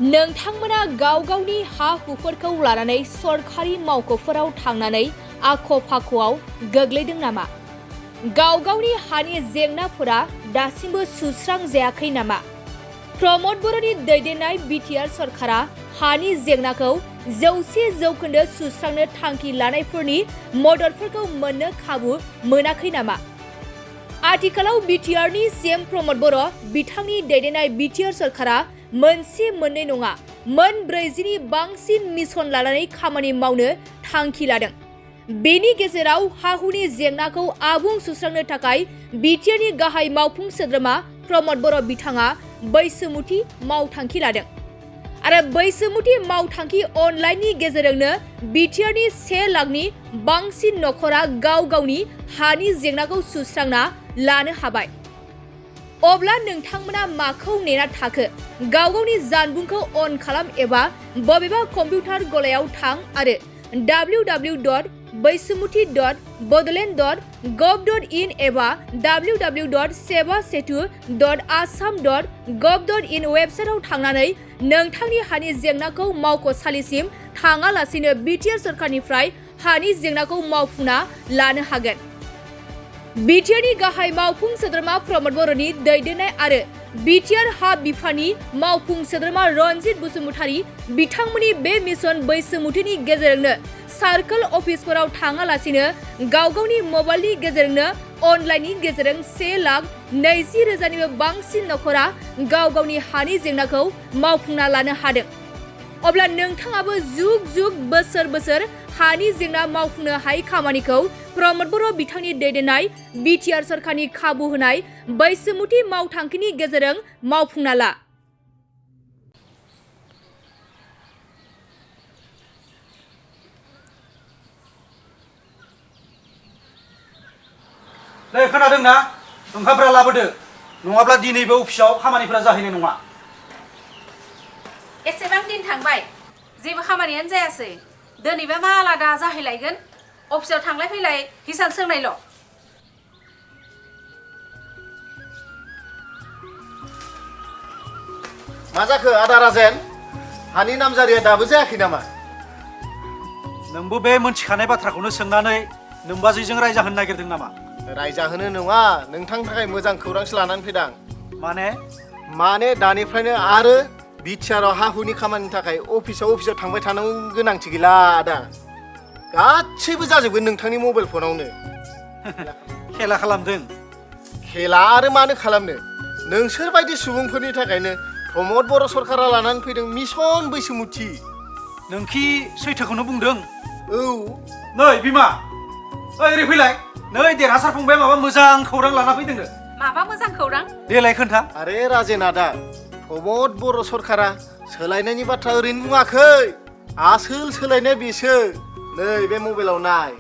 नोंथांमोना गाव गावनि हा हुफोरखौ लानानै सरखारि मावख'फोराव थांनानै आख' फाख'आव गोग्लैदों नामा? गाव गावनि हानि जेंनाफोरा दासिमबो सुस्रांजायाखै नामा? प्रमद बर'नि दैदेननाय बिटिआर सरकारा हानि जेंनाखौ 100% सुस्रांनो थांखि लानायफोरनि मददफोरखौ मोननो खाबु मोनाखै नामा? आथिखालाव बिटिआरनि सीएम प्रमद बर' बिथांनि दैदेननाय बिटिआर सरकारा मोनसे मोननै नङा मोन 40नि बांसिन मिशन लानानै खामानि मावनो थांखि लादों। बेनि गेजेराव हा-हुनि जेंनाखौ आबुं सुस्रांनो थाखाय बिटिआरनि गाहाय मावफुं सोद्रोमा प्रमद बर' बिथाङा बैसोमुथि मावथांखि लादों। आरो बैसोमुथि मावथांखि अनलाइननि गेजेरजोंनो बिटिआरनि 1 लाखनि बांसिन नखरा गाव गावनि हानि जेंनाखौ सुस्रांना लानो हाबाय। अब्ला नोंथांमोना माखौ नेना थाखो? गाव गावनि जानबुंखौ अन खालाम एबा बबेबा कम्पिउटार गलायाव थां आरो www.bwiswmuthi.bodoland.gov.in एबा www.sevasetu.assam.gov.in वेबसाइटआव थांनानै नोंथांनि हानि जेंनाखौ मावख'सालिसिम थाङालासिनो बिटिआर सरकारनिफ्राय हानि जेंनाखौ मावफुंना लानो हागोन। बिटिआरनि गाहाय मावफुं सोद्रोमा प्रमद बर'नि दैदेननाय आरो बिटिआर हा बिफाननि मावफुं सोद्रोमा रनजित बसुमतारी बिथांमोननि बे मिशन बैसोमुथिनि गेजेरजोंनो सार्कल अफिसफोराव थाङालासिनो गाव गावनि मबाइलनि गेजेरजोंनो अनलाइननि गेजेरजों 1,20,000निबो बांसिन नखरा गाव गावनि हानि जेंनाखौ मावफुंना लानो हादों। अब्ला नोंथाङाबो जुग जुग बोसोर बोसोर हानि जेंना मावफुंनो हायै खामानिखौ प्रमद बर' बिथांनि दैदेननाय बिटिआर सरकारनि खाबु होनाय बैसोमुथि मावथांखिनि गेजेरजों मावफुंना ला। नै खोनादोंना? ओंखामफ्रा लाबोदो, नङाब्ला दिनैबो अफिसाव खामानिफोरा जाहैनाय नङा। एसेबां दिन थांबाय, जेबो खामानियानो जायासै। दिनैबा मा आलादा जाहैलायगोन? अफिसाव थांलाय फैलाय हिसान सोंनायल'। मा जाखो आदा राजेन? हानि नामजारिया दाबो जायाखै नामा? नोंबो बे मोनथिखानाय बाथ्राखौनो सोंनानै नोंबाजैजों रायजाहोनो नागिरदों नामा? रायजाहोनो नङा, नोंथांनि थाखाय मोजां खौरांसो लानानै फैदां। माने दानिफ्रायनो आरो बिटिआरआव हा-हुनि खामानिनि थाखाय अफिसाव थांबाय थानांगौ गोनांथि गैला आदा। गासैबो जाजोबगोन नोंथांनि मबाइल फनावनो। खेला खालामदों। खेला आरो मानो खालामनो? नोंसोर बायदि सुबुंफोरनि थाखायनो प्रमद बर' सरकारा लानानै फैदों मिशन बैसोमुथि। नोंखि सैथोखौनो बुंदों। औ। नै बिमा, ओरै फैलाय। नै देरहासार फंबाया माबा मोजां खौरां लाना फैदोंनो। माबा मोजां खौरां? देलाय खोन्था। आरे राजेन आदा, प्रमद बर' सरकारा सोलायनायनि बाथ्रा ओरैनो बुङाखै। आसोल सोलायनाया बेसो। नै बे मबाइलाव नाय।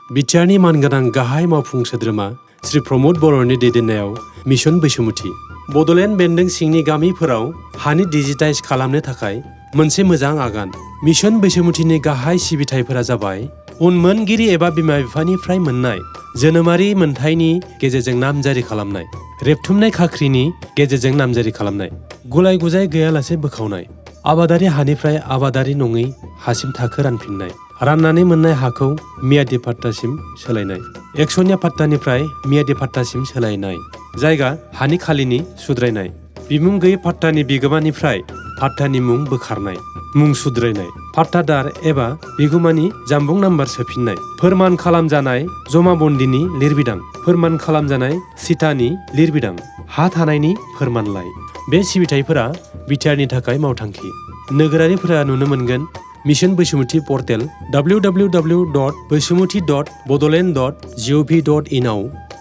बिटिआरनि मानगोनां गाहाय मावफुं सोद्रोमा श्री प्रमद बर'नि दैदेननायाव मिशन बैसोमुथि बड'लेण्ड बेन्दों सिंनि गामिफोराव हानि डिजिटाइज खालामनो थाखाय मोनसे मोजां आगान। मिशन बैसोमुथिनि गाहाय सिबिथायफोरा जाबाय उनमोनगिरि एबा बिमा बिफानिफ्राय मोननाय जोनोमारि मोनथायनि गेजेरजों नामजारि खालामनाय, रेबथुमनाय खाख्रिनि गेजेरजों नामजारि खालामनाय, गुलाय गुजाय गैयालासे बोखावनाय, आबादारि हानिफ्राय आबादारि नङै हासिम थाखो रानफिननाय, राननानै मोननाय हाखौ मियादि पाट्टासिम सोलायनाय, एकसनिया पाट्टानिफ्राय मियादि पाट्टासिम सोलायनाय, जायगा हानि खालिनि सुद्रायनाय, बिमुं गैयै पाट्टानि बिगोमानिफ्राय पाट्टानि मुं बोखारनाय, मुं सुद्रायनाय, पाट्टादार एबा बिगुमानि जानबुं नाम्बार सोफिननाय, फोरमान खालामजानाय जमाबन्दिनि लिरबिदां, फोरमान खालामजानाय सिटानि लिरबिदां, हा थानायनि फोरमानलाइ। बे सिबिथायफोरा बिटिआरनि थाखाय मावथांखि। नोगोरारिफोरा नुनो मोनगोन मिशन बैसोमुथि पर्टेल www.bwiswmuthi.bodoland.gov.in आव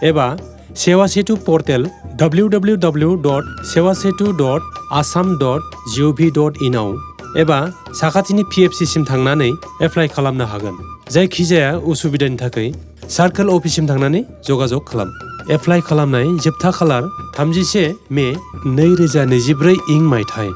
एबा सेवासेतु पर्टेल www.sevasetu.assam.gov.in आव एबा साखाथिनि PFC सिम थांनानै एप्लाइ खालामनो हागोन। जायखिजाया उसुबिदानि थाखाय सार्कल अफिससिम थांनानै जगाजग खालाम। एप्लाइ खालामनाय जोबथा खालार 31 मे 2024 मायथाइ।